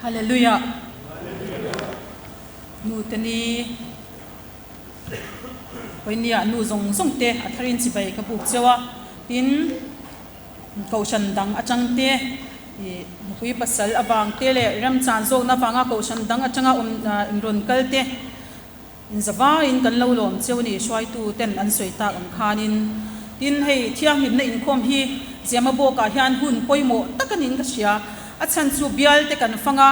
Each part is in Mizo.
Hallelujah. Nu te ni Pawihnia nu zawng zawng te a tharin chibai ka buk cheu a, tin Kohhran dang atang te ih nupui pasal avang te leh remchan zawkna avanga Kohhran dang atanga awm inrawn kal te Inzavaiin kan lo lawm cheu ni hruaitu ten an sawi tak ang khanin. Tin, hei thianghlimna inkhawm hi Ziama bawkah hian hun pawimawh tak a niin ka hria. A chhan chu bial te kan fang a,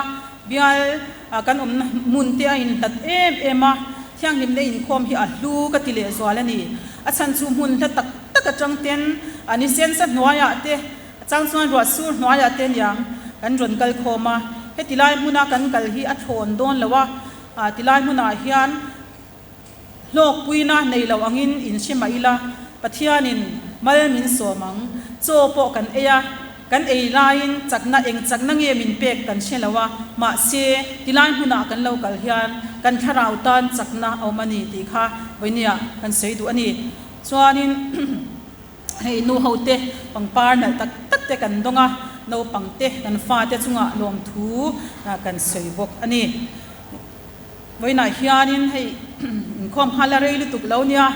bial kan awmna hmun te a inhlat em em a, thianghlimna inkhawm hi a hlu ka ti lehzual a ni. A chhan chu hmun hla tak tak atang ten a ni sensa hnuaiah te, a chang chuan ruah sur hnuaiah te aniang kan rawn kal khawm a. Heti lai hmuna kan kal hi a thlawn dawn lo a, Ah tilai hmunah hian hlawkpuina nei lo angin in hre mah ila, Pathianin mal min sawm ang. Chaw pawh kan ei a, kan ei laiin chakna eng chakna nge min pek kan hre lo a, mahse tilai hmunah kan lo kal hian kan thlarau tan chakna a awm a ni tih kha vawinia kan sawi duh a ni. Chuanin hei nu ho te pangpar nalh tak tak te kan dawng a, naupang te kan fate chungah lawmthu kan sawi bawk a ni. Vawiinah hianin hei inkhawm kha la rei lutuk lo nia,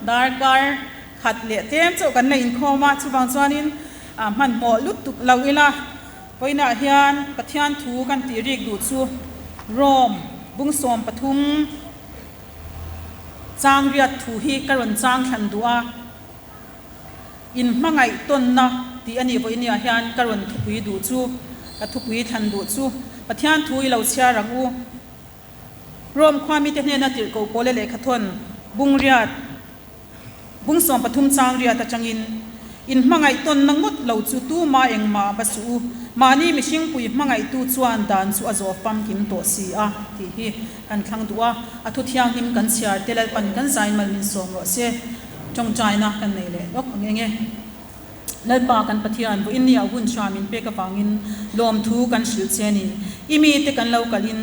darkar khat leh tlem chauh kan la inkhawm a, chuvang chuanin hmanhmawh lutuk lo ila. Vawiinah hian Pathian thu kan tih rik duh chu Rome bung 13 chang riat thu hi ka rawn chang thlan duh a. Inhmangaih tawnna tih a nih vawinia hian ka rawn thupui duh chu, ka thupui thlan duh chu Pathian thu i lo chhiar ang u. Rome khua mite hnena tirhkoh pawle lehkhathawn bungriat, bung 13 chang riat atangin, Inhmangaih tawnna ngawt lo chu tuma engmah va suh u, mahni mihringpui hmangaihtu chuan dan chu a zawh famkim tawh si a, tih hi kan thlang duh a, a thu thianghlim kan chhiar te Lalpan kan zain mal min sawm rawh se. Tawngtaina kan nei leh lawk ang eng e. Lalpa kan Pathian, vawiin nia hun tha min pek avangin lawmthu kan hrilh che a ni. I mite kan lo kalin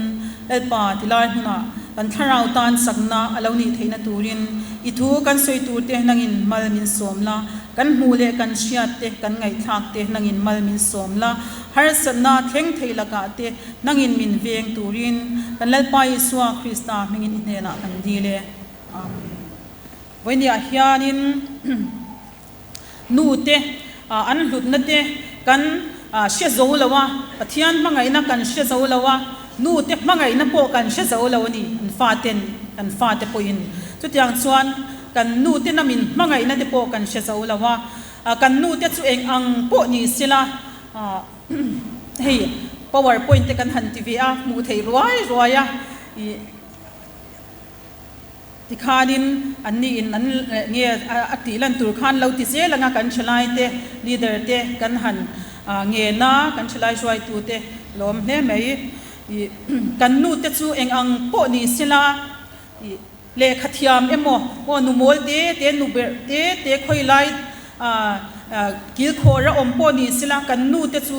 Lalpa tilai hmunah kan thlarau tan chakna a lo nih theihna turin i thu kan sawi turte nangin mal min sawm la, kan hmuh leh kan hriat te kan ngaihthlak te nangin mal min sawm la, harsatna thleng thei lakah te nangin min veng turin kan Lalpa Isua Krista hmingin i hnenah kan dil e. Amen. Vawinia hianin nu te an hlutna te kan hre zo lo a, Pathian hmangaihna kan hre zo lo a, nu te hmangaihna pawh kan hre zo lo a ni, kan faten, kan fate pawhin. Chutiang chuan kan nu te namin hmangaihna te pawh kan hre zo lo a, kan nu te chu eng ang pawh ni sela hei power point te kan han ti ve a, hmuh theih ruai ruai a, ih. Tikhanin an ni in an nge a tih lan tur khan lo ti zel anga kan thalai te leader te kan han ngen a, kan thalai hruaitu te lawm hle mai. Ih kan nu te chu eng ang pawh ni sela ih lehkha thiam emaw aw nu mawl te te nu berh te te khawi lai kilkhawr a awm pawh ni sela kan nu te chu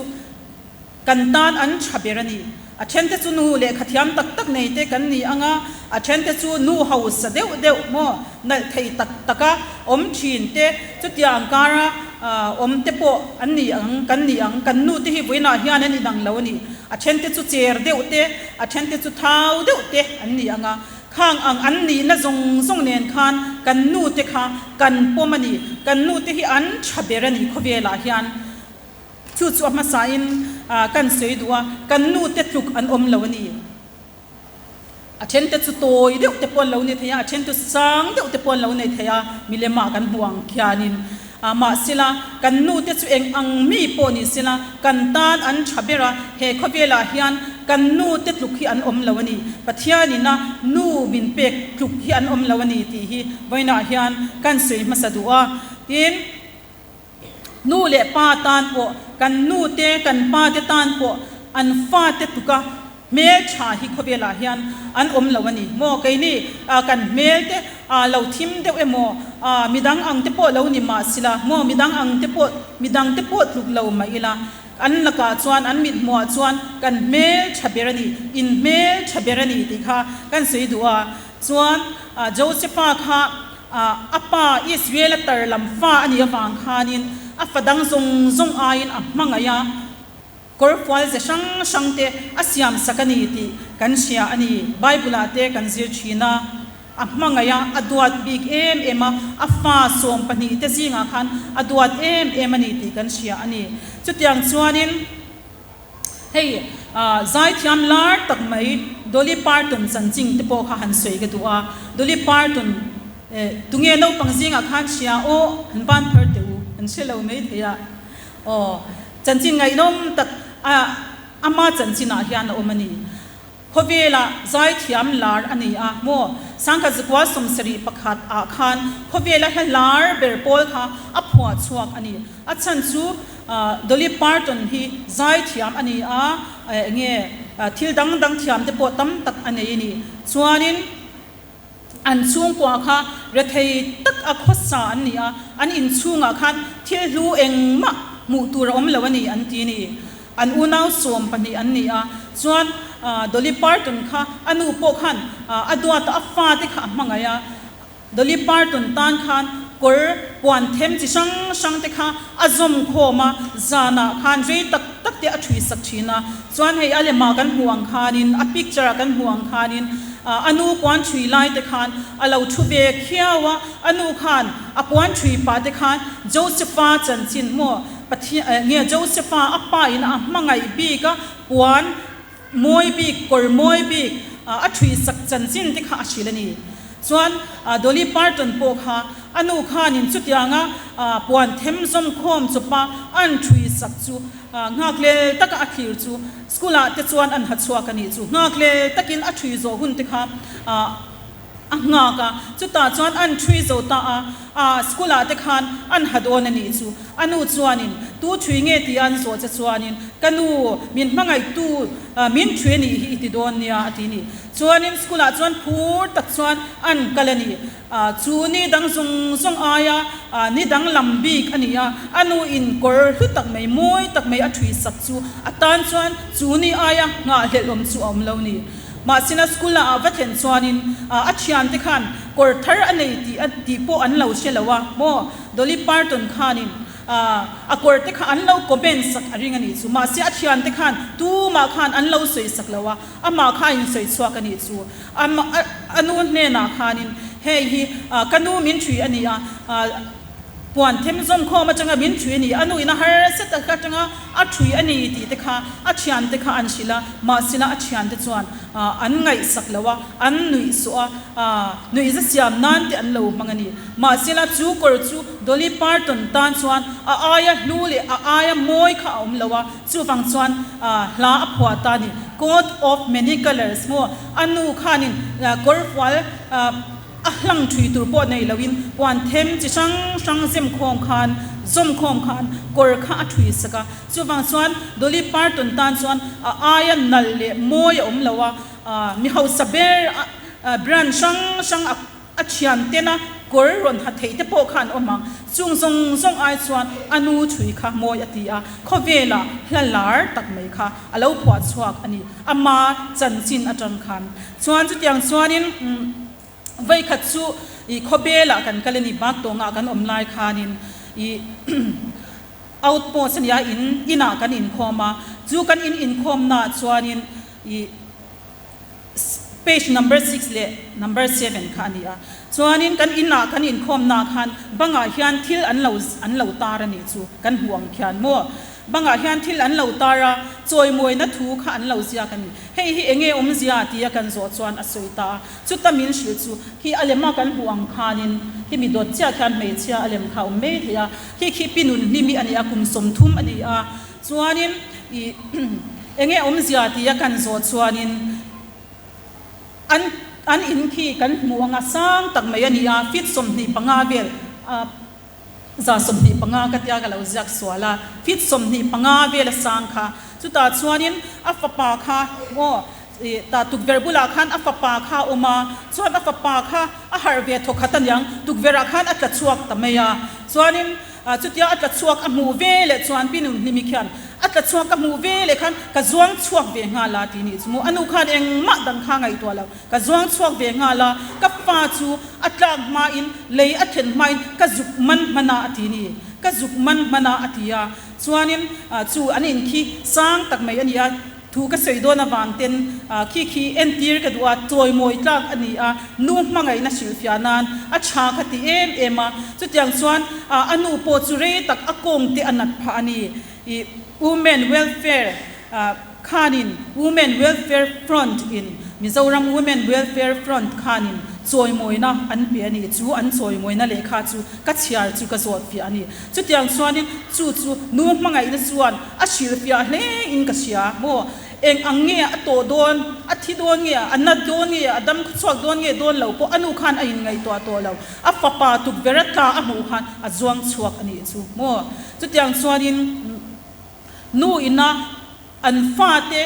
Kan tan an tha ber a ni. A thente chu nu lehkha thiam tak tak nei te kan ni ang a, a thente chu nu hausa deuh deuh maw nalh thei tak taka awm thin te, chutiang kara awm te pawh an ni ang, kan ni ang. Kan nu te hi vawiinah hian an inang lo a ni. A thente chu cher deuh te, a thente chu thau deuh te an ni ang a. Khang ang an nihna zawng zawng nen khan kan nu te kha kan pawm a ni. Kan nu te hi an tha ber a ni khawvelah hian. Chu chu a hmasain kan sawi duh a, kan nute tluk an awm lo a ni. A thente chu tawi deuh te pawh an lo ni thei a, a then chu sang deuh te pawh an lo nei thei a, milema kan hmuh ang khianin. Mahsela, kan nute chu eng ang mi pawh ni sela, kan tan an tha ber a, he khawvelah hian kan nute tluk hi an awm lo a ni. Pathianina nu min pek tluk hi an awm lo a ni tih hi vawiinah hian kan sawi hmasa duh a. Tin. Nu leh pa tan pawh, kan nu te, kan pa te tan pawh an fa te tuka hmel tha hi khawvelah hian an awm lo a ni maw? Keini kan hmel te lo thim deuh emaw, midang ang te pawh lo ni mah sila maw, midang ang te pawh, midang te pawh tluk lo mah ila, an lakah chuan, an mithmuhah chuan kan hmel tha ber a ni, in hmel tha ber a ni tih kha kan sawi duh a. Chuan Josepha kha A pa Israel-a tar lam fa a nih avang khanin a fa dang zawng zawng aiin a hmangaih a. Kawrfual ze hrang hrang te a siam sak a ni tih kan hria a ni. Bible ah te kan zir thin a, a hmangaih a, a duat bik em em a, a fa 12 te zingah khan a duat em em a ni tih kan hria a ni. Chutiang chuanin hei zaithiam lar tak mai Dolly Parton chanchin te pawh kha han sawi ka duh a. Dolly Parton tunge naupang zingah khan hria aw han ban phar teh u, an hre lo mai thei a. Aw, chanchin ngaihnawm tak a ama chanchinah hian a awm a ni. Khawvela zaithiam lar a ni a maw? Sangkhat zakua 71 ah khan khawvela hla lar ber pawl kha a phuah chhuak a ni. A chhan chu Dolly Parton hi zaithiam a ni a, enge thil dang dang thiam te pawh tam tak a nei a ni. Chuanin. An chhungkua kha rethei tak a khawsa an ni a, an inchhungah khan thil hlu engmah hmuh tur a awm lo a ni an ti ni. An unau 12 an ni a, chuan Dolly Parton kha a nu pawh khan a duat a, a fate kha a hmangaih a. Dolly Parton tan khan kawr puan them chi hrang hrang te kha a zawm khawm a, zanah khan rei tak tak te a ṭhui sak ṭhin a. Chuan hei a lemah kan hmuh ang khanin, a picture ah kan hmuh ang khanin, a nu puan ṭhui lai te khan a lo ṭhu ve khiau a, a nu khan a puan ṭhui pah te khan Josepha chanchin maw Pathian nge Josepha a pa in a hmangaih bik a puan mawi bik kawr mawi bik a ṭhui sak chanchin te kha a hrilh a ni. Chuan Dolly Parton pawh kha a nu khanin chutianga puan them zawm khawm chawpa an ṭhui sak chu Nghakhlel taka a thlir chu school ah te chuan an ha chhuak a nih chu. Nghakhlel takin a ṭhui zawh hun te kha a nghak a, chutah chuan an ṭhui zo ta a, a school ah te khan an ha dawn a nih chu. A nu chuanin, Tu ṭhui nge tia an zawh che chuanin, Ka nu, min hmangaihtu min ṭhui a nih hi i ti dawn nia a ti ni. Chuanin school ah chuan phur tak chuan an kal a ni. Chu ni dang zawng zawng aia ni dang lam bik a ni a, a nu in kawr hlu tak mai, mawi tak mai a ṭhui sak chu a tan chuan chu ni aia nghahhlelh awm chu a awm lo ni. Mahsina school ah a va thlen chuanin a thiante khan kawr thar a nei tih a tih pawh an lo hre lo a maw? Dolly Parton khanin a kawr te kha an lo comment sak a ring a nih chu. Mahse a thiante khan tumah khan an lo sawi sak lo a, amah kha a insawi chhuak a nih chu. A nu hnenah khanin, Hei hi ka nu min ṭhui a ni a, puan them zawm khawm atanga min ṭhui a ni, a nuin a harsa tak atanga a ṭhui a ni tih te kha a ṭhiante kha an hrilh a, mahsela a ṭhiante chuan an ngaihsak lo a, an nuih suh a, nuihza siam nan te an lo hmang a ni. Mahsela chu kawr chu Dolly Parton tan chuan a aia hlu leh a aia mawi kha a awm lo a, Chuvang chuan hla a phuah ta a ni. Coat of many colours maw a nu khanin kawrfual a hlang thui tur pawh nei loin puan them chi hrang hrang zem khawm khan zawm khawm khan kawr kha a thui sak a. Chuvang chuan Dolly Parton tan chuan a aia nalh leh mawi a awm lo a, mi hausa ber brand hrang hrang a A thian tena kawr rawn ha thei te pawh kha an awm ang. Chung zawng zawng ai chuan a nu thui kha mawi a ti a, khawvela hla lar tak mai kha a lo phuah chhuak a ni. Ama chanchin atang khan chuan chutiang chuanin vawikhat chu i khawbelah kan kal a ni, bak tawngah kan awm lai khanin i outpost a nia, in inah kan inkhawm a, chu kan in inkhawmnaah chuanin i. Page number six leh number seven kha a ni a. Chuanin kan inah kan inkhawmnaah khan bangah hian thil an lo an lo tar a nih chu kan hmuh ang khian maw? Bangah hian thil an lo tar a, chawimawina thu kha an lo ziak a ni. Hei hi enge awmzia tia kan zawh chuan a sawi ta a. Chuta min hrilh chu khi a lema kan hmuh ang khanin khi mi dawt chiah khian hmeichhia a lem kha a awm mai thei a. Khi khi pi nun hlimi a ni a, kum 30 a ni a. Chuanin i enge awmzia tia kan zawh chuanin an an in khi kan hmuh anga sang tak mai a ni a, feet 25 vel a 125 ka tia ka lo ziak sual a, feet 25 vel a sang kha. Chutah chuanin a fapa kha aw i tah tukverh bulah khan a fapa kha a awm a, chuan a fapa kha a harh ve thawkhat aniang tukverhah khan a tla chhuak ta mai a, chuanin Chutia a tla chhuak a hmuh ve leh chuan Pi Nunhlimi khian a tla chhuak ka hmuh ve leh khan ka zuang chhuak ve nghal a ti nih chu maw. A nu khan engmah dang kha ngaihtuah lo, ka zuang chhuak ve nghal a, ka fa chu a tlak hmain lei a thlen hmain ka zuk man hman a a ti ni, ka zuk man hman a a ti a. Chuanin chu an in khi sang tak mai a ni a, thu ka sawi dawn avang ten khi khi entir ka duh a, chawimawi tlak a ni a, nu hmangaihna hrilhfiah nan a tha kha ti em em a. Chutiang chuan a nu pawh chu rei tak a kawng te a nat phah a ni. I Women Welfare khanin Women Welfare Front in Mizoram Women Welfare Front khanin chawimawina an pe a ni. Chu an chawimawina lehkha chu ka chhiar chu ka zawt fiah a ni. Chutiang chuanin chu chu nu hmangaihna chuan a hrilhfiah hle in ka hria maw? Eng ang nge a tawh dawn, a thi dawn nge, a nat dawn nge, a dam chhuak dawn nge dawn lo pawh a nu khan a inngaihtuah tawh lo. A fapa tukverh a tla a hmuh khan a zuang chhuak a nih chu maw? Chutiang chuanin nu ina an fate,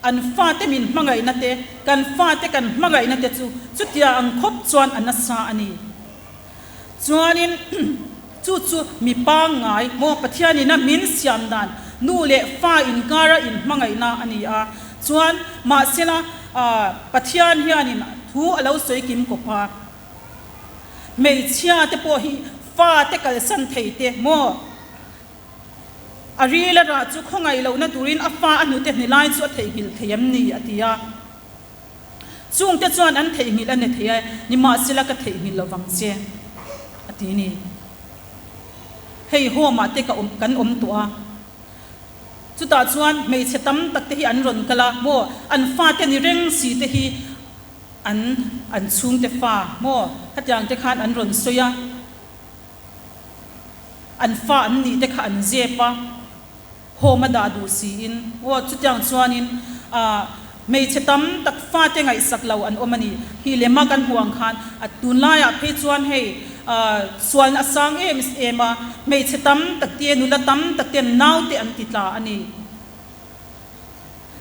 an fate min hmangaihna te, kan fate kan hmangaihna te chu chutia ang khawp chuan a nasa a ni. Chuanin chu chu mi pangngai maw Pathianina min siam dan nu leh fa inkara inhmangaihna a ni a. Chuan mahsela Pathian hianin thu a lo sawi kim kawp a. Hmeichhia te pawh hi fa te kalsan thei te maw? A ril a rah chu khawngaih lohna turin a fa a hnute hni lai chu a theihnghilh thei em ni? a ti a. Chungte chuan an theihnghilh a ni thei e, nimahsela ka theihnghilh lo vang che, a ti ni. Hei home ah te ka awm kan awm tawh a, chutah chuan hmeichhe tam tak te hi an rawn kal a, maw an fate ni reng si te hi an an chhungte fa maw khatiang te khan an rawn sawi a, an fa an nih te kha an zep a. Home a dah duh siin aw chutiang chuanin ah hmeichhe tam tak fate ngaihsak lo an awm a ni. Hi lema kan hmuh ang khan a tunlaiah phei chuan hei ah sualna a sang em em a, hmeichhe tam tak te nula tam tak ten naute an ti tla a ni.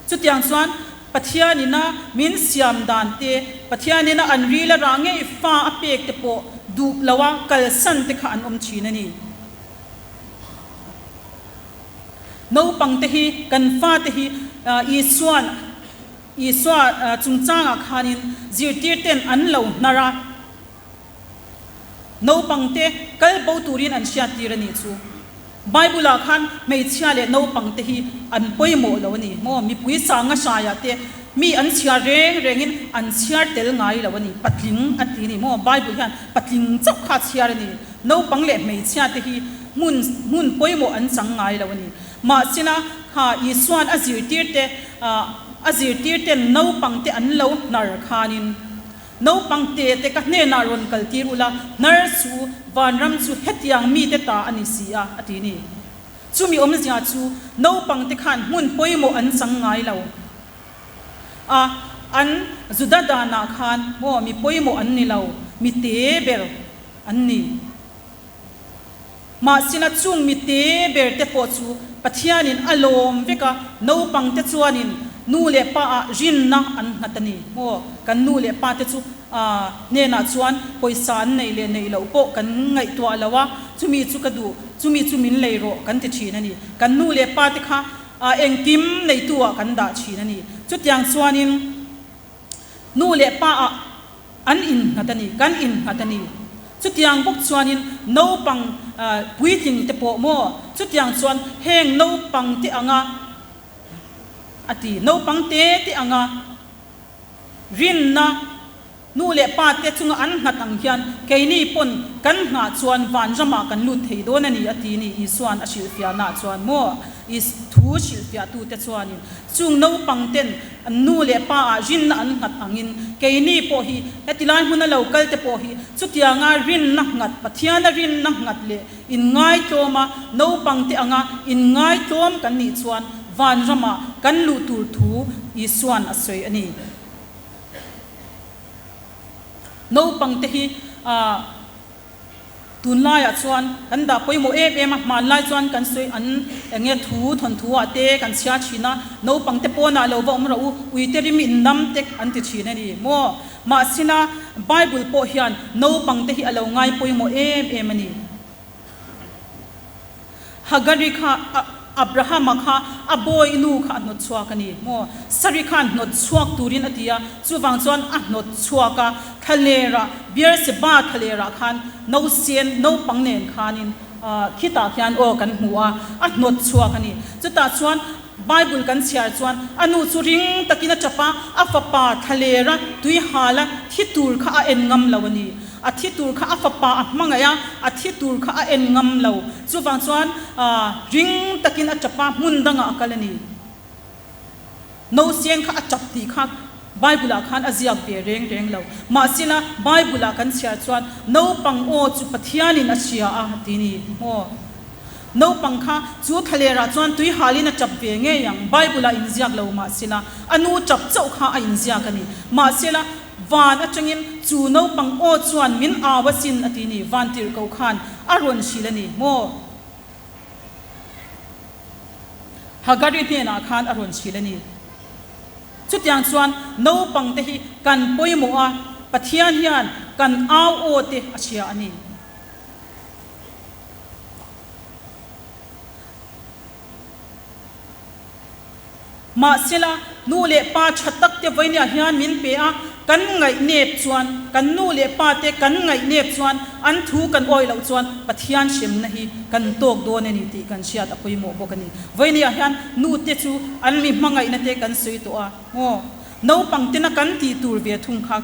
Chutiang chuan Pathianina min siam dan te, Pathianina an ril a rah ngei fa a pek te pawh duh loa kalsan te kha an awm thin a ni. Naupangte hi kan fate hi Isua'n Isua chungchangah khanin zirtirten an lo hnar a, naupangte kal bo turin an hriattir a nih chu. Bible-ah khan hmeichhia leh naupangte hi an pawimawh lo a ni maw? Mipui sanga hraiah te mi an chhiar reng rengin an chhiar tel ngai lo a ni, patling a ti a ni maw? Bible hian patling chauh kha a chhiar a ni. Naupang leh hmeichhia te hi hmun hmun pawimawh an chang ngai lo a ni. Mahsela, kha Isua'n a zirtirte a zirtirten naupang te an lo hnar khanin, Naupang te te ka hnenah rawn kaltir ula, hnar chu vanram chu hetiang mite ta a ni si a, a ti ni. Chumi awmzia chu naupang te khan hmun pawimawh an chang ngai lo. A, an Juda danah khan maw mi pawimawh an ni lo, mi te ber an ni. Mahsela chung mi te ber te pawh chu Pathianin a lawm vek a, naupang te chuanin nu leh pa ah rinna an nghat a ni. Maw kan nu leh pa te chu hnenah chuan pawisa an neih leh neih loh pawh kan ngaihtuah lo a, chumi chu ka duh, chumi chu min lei rawh kan ti thin a ni. Kan nu leh pa te kha engkim neitu ah kan dah thin a ni. Chutiang chuanin nu leh pa ah An innghat a ni, kan innghat a ni. Chutiang bawk chuanin naupang puitling te pawh maw? Chutiang chuan heng naupang te anga a ti, naupang te te anga rinna nu leh pa te chunga an nghat ang hian keini pawn kan nghah chuan vanramah kan lut thei dawn a ni a ti ni Isua'n a hrilhfiahnaah chuan maw? Is thu hrilhfiahtute chuanin chung naupang ten An nu leh pa ah rinna an nghat angin keini pawh hi heti lai hmuna lo kal te pawh hi chutianga rinna nghat, Pathiana rinna nghat leh inngaitlawma naupang te anga inngaitlawm kan nih chuan vanramah kan luh tur thu Isua'n a sawi a ni. Naupang te hi ah. Tunlaiah chuan kan dah pawimawh em em a, hmanlai chuan kan sawi an eng nge thu thawnthu ah te kan chhiar thin a, naupang te pawnah lo va awm rawh u, uite rim in nam te an ti thin a ni maw? Mahsela Bible pawh hian naupang te hi a lo ngai pawimawh em em a ni. Hagari kha Abrahama kha a bawi nu kha a hnawt chhuak a ni maw? Sari khan hnawt chhuak turin a ti a, chuvang chuan a hnawt chhuak a, thlalerah, Beersheba thlalerah khan nausen naupang nen khanin. Khitah khian aw kan hmu a, a hnawt chhuak a ni. Chutah chuan Bible kan chhiar chuan a nu chu ring takin a tap a, a fapa thlalera tui hala thi tur kha a en ngam lo a ni. A thi tur kha a fapa a hmangaih a, a thi tur kha a en ngam lo. Chuvang chuan ring takin a tap a, hmun dangah a kal a ni. Nausien kha a tap tih kha Bible ah khan a ziak ve reng reng lo. Mahsela Bible ah kan chhiar chuan naupang aw chu Pathianin a hria a ti ni maw? Naupang kha chu thlaler ah chuan tui halin a tap ve ngei ang. Bible ah inziak lo mahsela a nu tap chauh kha a inziak a ni. Mahsela van atangin chu naupang aw chuan min au asin a ti ni. Vantirhkoh khan a rawn hrilh a ni maw? Hagari hnenah khan a rawn hrilh a ni. Chutiang chuan naupangte hi kan pawimawh a, Pathian hian kan au aw te a hria a ni. Mahsela, nu leh pa tha tak te vawinia hian min pe a, kan ngaihnep chuan, kan nu leh pa te kan ngaihnep chuan, an thu kan awih loh chuan Pathian hremna hi kan tawk dawn a ni tih kan hriat a pawimawh bawk a ni. Vawinia hian nu te chu an mi hmangaihna te kan sawi tawh a, aw, naupang tena kan tih tur ve thung kha.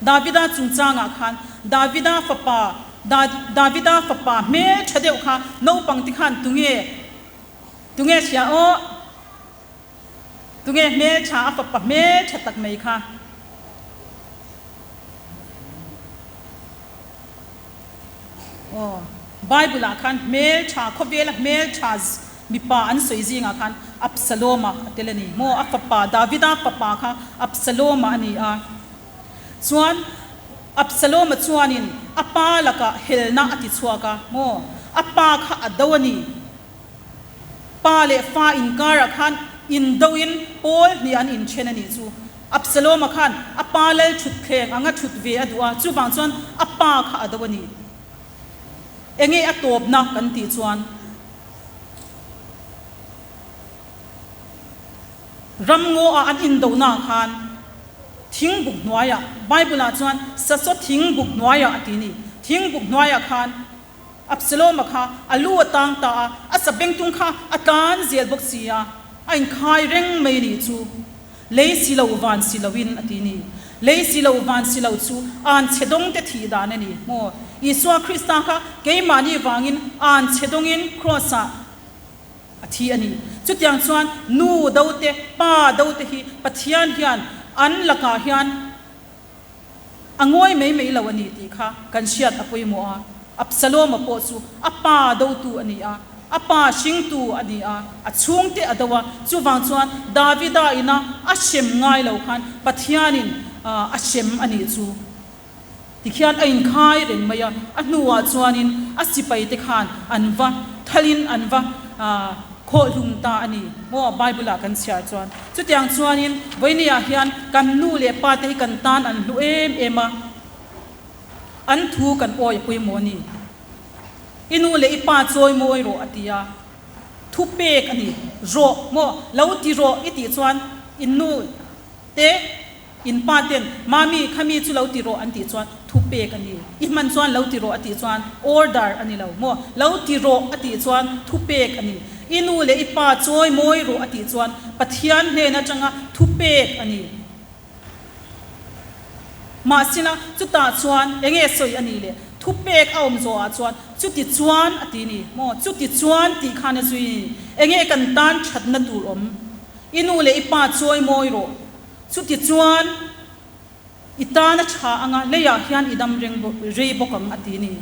Davida chungchangah khan Davida fapa, Davida fapa hmel tha deuh kha naupang te khan tunge, Tunge hria aw? Tunge hmeltha a fapa hmeltha tak mai kha? Aw, Bible ah khan hmeltha, khawvela hmeltha mipa an sawi zingah khan Absaloma a tel a ni maw? A fapa, Davida fapa kha Absaloma a ni a. Chuan Absaloma chuanin a pa lakah helna a ti chhuak a maw? A pa kha a do a ni. Pa leh fa inkarah khan indoin pawl hnih an inthen a nih chu. Absaloma khan a pa lal thut thleng anga thut ve a duh a, chuvang chuan a pa kha a do a ni. Enge a tawpna kan tih chuan ramngaw ah an indohnaah khan thingbuk hnuaiah, Bible ah chuan sasaw thingbuk hnuaiah a ti a ni, thingbuk hnuaiah khan, Absalom-a kha a lu a tang ta a, a sabengtung kha a tlan zel bawk si a, a inkhai reng mai nih chu. Lei si lo van si loin a ti ni. Lei si lo van si lo chu an chhe dawng te thih dan a ni maw? Isua Krista kha keimahni vangin an chhe dawngin Kraws-ah a thi a ni. Chutiang chuan nu do te, pa do te hi Pathian hian an lakah hian, A ngawi mai mai lo a ni tih kha kan hriat a pawimawh a. Absalom-a pawh chu a pa dotu a ni a, a pa hringtu a ni a, a chhungte a do a. Chuvang chuan Davida ina a hrem ngai lo khan Pathianin a hrem a nih chu tikhian a inkhai reng mai a. A hnuah chuanin a sipaite khan an va thalin an va Khawhlum ta a ni maw Bible ah kan chhiar chuan. Chutiang chuanin vawinia hian kan nu leh pa te hi kan tan an hlu em em a, an thu kan awi a pawimawh a ni. I nu leh i pa chawi mawi rawh a ti a, thu pek a ni rawh maw lo ti rawh i tih chuan i nu te In pa ten, Mami, khami chu lo ti rawh an tih chuan thu pek a ni. I hman chuan lo ti rawh a tih chuan order a ni lo maw? Lo ti rawh a tih chuan thu pek a ni. I nu leh i pa chawi mawi rawh a tih chuan Pathian hnen atanga thu pek a ni. Mahsela, chutah chuan enge sawi a nih le? Thu pek a awm zawhah chuan chuti chuan a ti ni maw? Chuti chuan tih khan a zui ni. Enge kan tan thatna tur awm? I nu leh i pa chawi mawi rawh. Chutichuan, i tan a tha anga leiah hian i dam reng rei bawk ang a ti ni.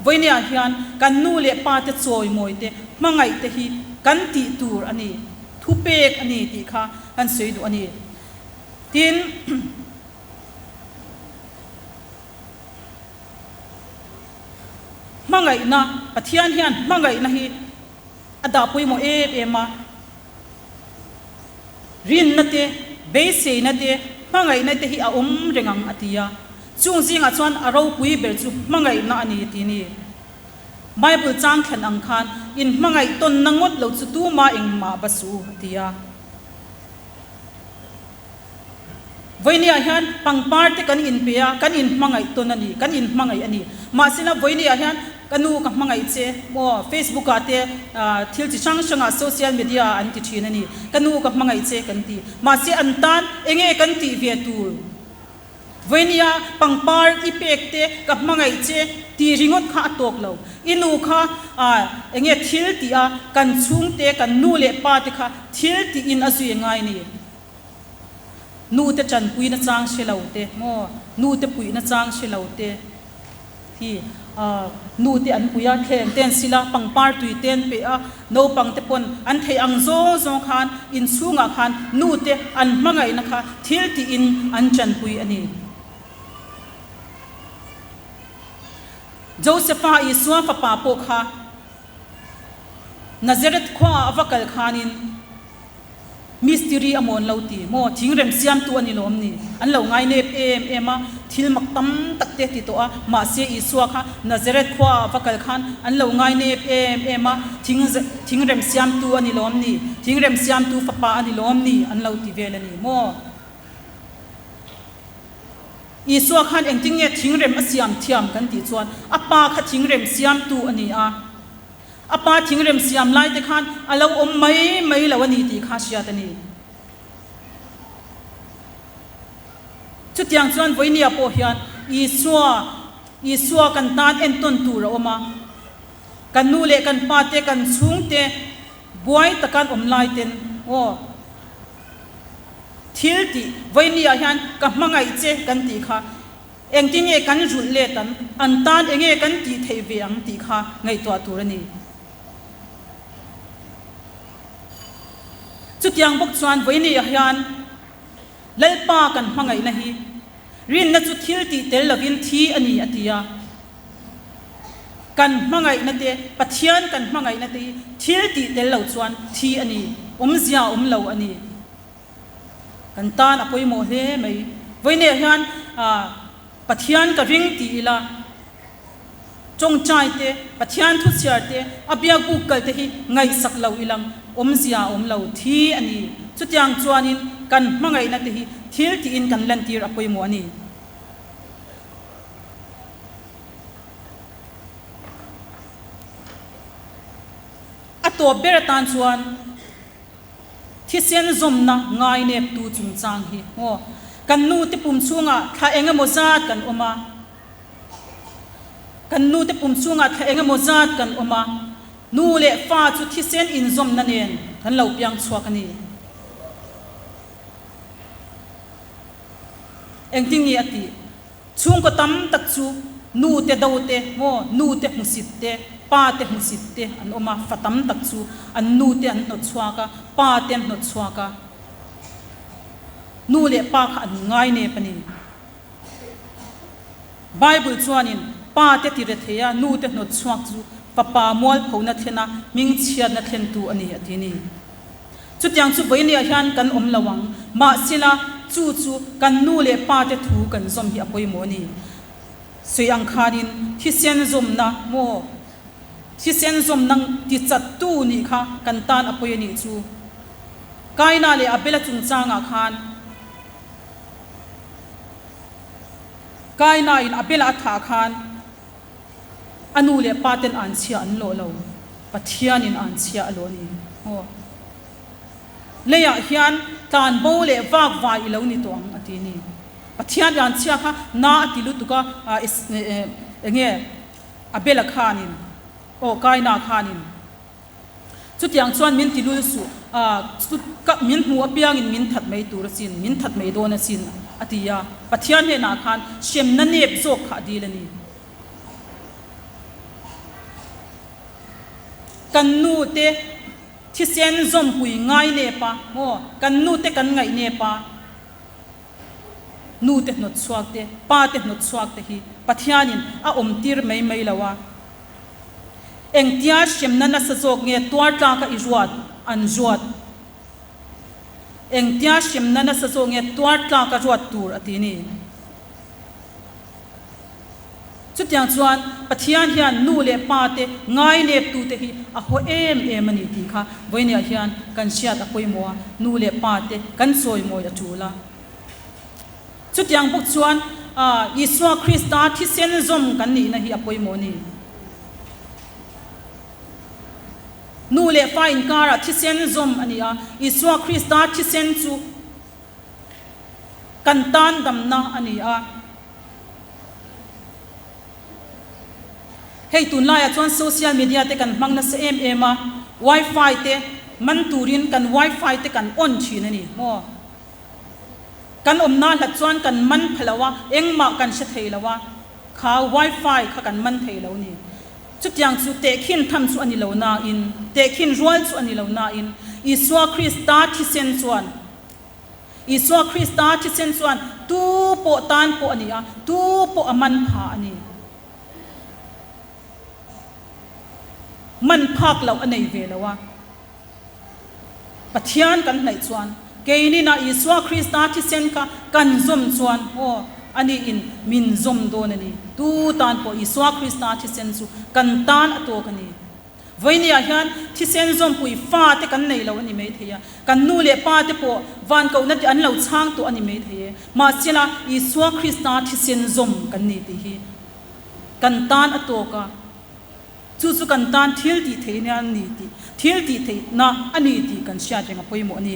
Vawinia hian kan nu leh pa te chawimawi te, hmangaih te hi kan tih tur a ni, thupek a ni tih kha kan sawi duh a ni. Tin, hmangaihna, Pathian hian hmangaihna hi a dah pawimawh em em a. Rinna te, beiseina te, hmangaihna te hi a awm reng ang a ti a. Chung zingah chuan a ropui ber chu hmangaihna a ni ti ni. Bible chang thlan ang khan inhmangaih tawnna ngawt lo chu tuma engmah va su a ti a. Vawinia hian pangpar te kan inpe a, kan inhmangaih tawn a ni, kan inhmangaih a ni. Mahsela vawinia hian. Ka nu ka hmangaih che maw Facebook ah te thil chi hrang hrang ah social media ah an ti thin a ni. Ka nu ka hmangaih che kan ti. Mahse an tan enge kan tih ve tur? Vawinia pangpar i pek te ka hmangaih che tih ringawt kha a tawk lo. I nu kha enge thil tih a kan chhungte kan nu leh pa te kha thil tih in a zui ngai ni. Nu te tanpuina chang hre lo te maw nu te puihna chang hre lo te. Hi nu te an pui a, thleng te an sil a, pangpar tui te an pe a, naupang te pawn an theih ang zawng zawng khan inchhungah khan nu te an hmangaihna kha thil tiin an tanpui a ni. Josepha Isua fapa pawh kha Nazareth khuaah a va kal khanin, Mistiri a mawn lo ti maw? Thingrem siamtu a ni lawm ni? An lo ngai nep em em a, thil mak tam tak te ti tawh a, mahse Isua kha Nazareth khua ah va kal khan an lo ngai nep em em a, thing thingrem siamtu a ni lawm ni? Thingrem siamtu fapa a ni lawm ni? An lo ti vel a ni maw? Isua khan engtin nge thingrem a siam thiam kan tih chuan a pa kha thingrem siamtu a ni a. A pa thingrem siam lai te khan a lo awm mai mai lo a ni tih kha hriat a ni. Chutiang chuan vawinia pawh hian Isua, Isua kan tan entawn tur a awm a. Kan nu leh kan pa te, kan chhungte buai taka an awm lai ten aw thil tih vawinia hian ka hmangaih che kan tih kha Engtin nge kan rulh let an, an tan enge kan tih theih ve ang tih kha ngaihtuah tur a ni. Chutiang bawk chuan vawinia hian Lalpa kan hmangaihna hi rinna chu thil tih tel lovin thi a ni a ti a. Kan hmangaihna te, Pathian kan hmangaihna te hi thil tih tel lo chuan thi a ni, awmzia awm lo a ni. Kan tan a pawimawh hle mai. Vawiinah hian Pathian ka ring ti ila, tawngtai te, Pathian thu chhiar te, a biak buk kal te hi ngaihsak lo ilang, awmzia a awm lo thi a ni. Chutiang chuanin kan hmangaihna te hi thil tiin kan lantir a pawimawh a ni. A tawp ber atan chuan. Thisen zawmna ngaineptu chungchang hi maw kan nu te pum chhungah thla eng emaw zat kan awm a, kan nu te pum chhungah thla eng emaw zat kan awm a, nu leh fa chu thisen inzawmna nen kan lo piang chhuak a ni. Engtin nge a tih? Chhungkaw tam tak chu nu te do te maw, nu te hmusit te, pa te hmusit te an awm a, fa tam tak chu an nu te an hnawt chhuak a, pa te an hnawt chhuak a, nu leh pa kha an ngai nep a ni. Bible chuanin pa te ti rethei a, nu te hnawt chhuak chu fapa mualphona thlen a, hmingchhiatna thlentu a ni a ti ni. Chutiang chu vawinia hian kan awm lo ang. Mahsela, chu chu kan nu leh pa te thu kan zawm hi a pawimawh a ni. Sawi ang khanin thisen zawmna maw, thisen zawmna tichattu nih kha kan tan a pawi a nih chu. Kaina leh Abela chungchangah khan Kaina in Abela a thah khan, A nu leh pa ten an chhia an lawh lo, Pathianin an chhia a lawh a ni. Aw. Leiah hian tlan bo leh vak vai i lo ni tawh ang a ti a ni. Pathian an chhia kha na a ti lutuk a, enge Abela khanin, aw Kaina khanin. Chutiang chuan min ti lul suh, ka min hmu apiangin min that mai tur asin, min that mai dawn asin, a ti a. Pathian hnenah khan hremna nep zawk kha a dil a ni. Kan nu te thisen zawmpui ngai nep a, maw, kan nu te kan ngaih nep a, nu te hnawt chhuak te, pa te hnawt chhuak te hi Pathianin a awm tir mai mai lo a. Engtia hremna nasa zawk nge tuar tlaka i ruat? An ruat. Engtia hremna nasa zawk nge tuar tlaka ruat tur a ti ni? Chutiang chuan Pathian hian nu leh pa te ngaineptute hi a haw em em a ni tih kha vawinia hian kan hriat a pawimawh a, nu leh pa te kan chawimawi a tul a. Chutiang bawk chuan Isua Krista thisen zawm kan nihna hi a pawimawh a ni. Nu leh fa inkarah thisen zawm a ni a, Isua Krista thisen chu kan tan damna a ni a. Hei tunlaiah chuan social media te kan hmang nasa em em a, wifi te man turin kan wifi te kan on thin a ni maw? Kan awmna hlat chuan kan man pha lo a, engmah kan hre thei lo a, kha wifi kha kan man thei lo ni. Chutiang chu tehkhin tham chu a ni lo nain, tehkhin rual chu a ni lo nain, Isua Krista thisen chuan, Isua Krista thisen chuan tu pawh tan pawh a ni a, tu pawh a man pha a ni. Man phak loh a nei ve lo a. Pathian kan hnaih chuan, keinina Isua Krista thisen kha kan zawm chuan, aw, ani in min zawm dawn a ni. Tu tan pawh Isua Krista thisen chu kan tan a tawk a ni. Vawinia hian thisen zawmpui fa te kan nei lo a ni maithei a, kan nu leh pa te pawh van kohna te an lo chhang tawh a ni maithei e. Mahsela, Isua Krista thisen zawm kan ni tih hi kan tan a tawk a. Chu chu kan tan thil tih theihna a ni tih, thil tih theihna a ni tih kan hriat reng a pawimawh a ni.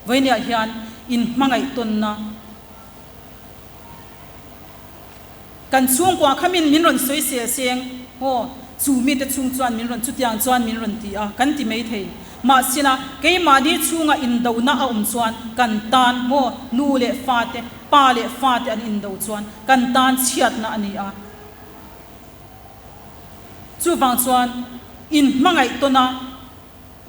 Vawinia hian inhmangaih tawnna kan chhungkua kha min min rawn sawi sel seng aw, chu mite chhung chuan min rawn chutiang chuan min rawn ti a, kan ti mai thei. Mahsela, keimahni chhunga indona a awm chuan kan tan maw nu leh fate, pa leh fate an indo chuan kan tan chhiatna a ni a. Chuvang chuan inhmangaih tawn a,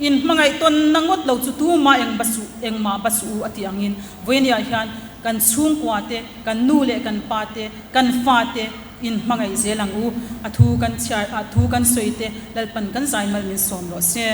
inhmangaih tawn na ngawt lo chu tumah eng ba suh, engmah ba suh u a tih angin vawinia hian kan chhungkua te, kan nu leh kan pa te, kan fa te inhmangaih zel ang u. A thu kan chhiar, a thu kan sawi te Lalpan kan zai mal min sawm rawh se.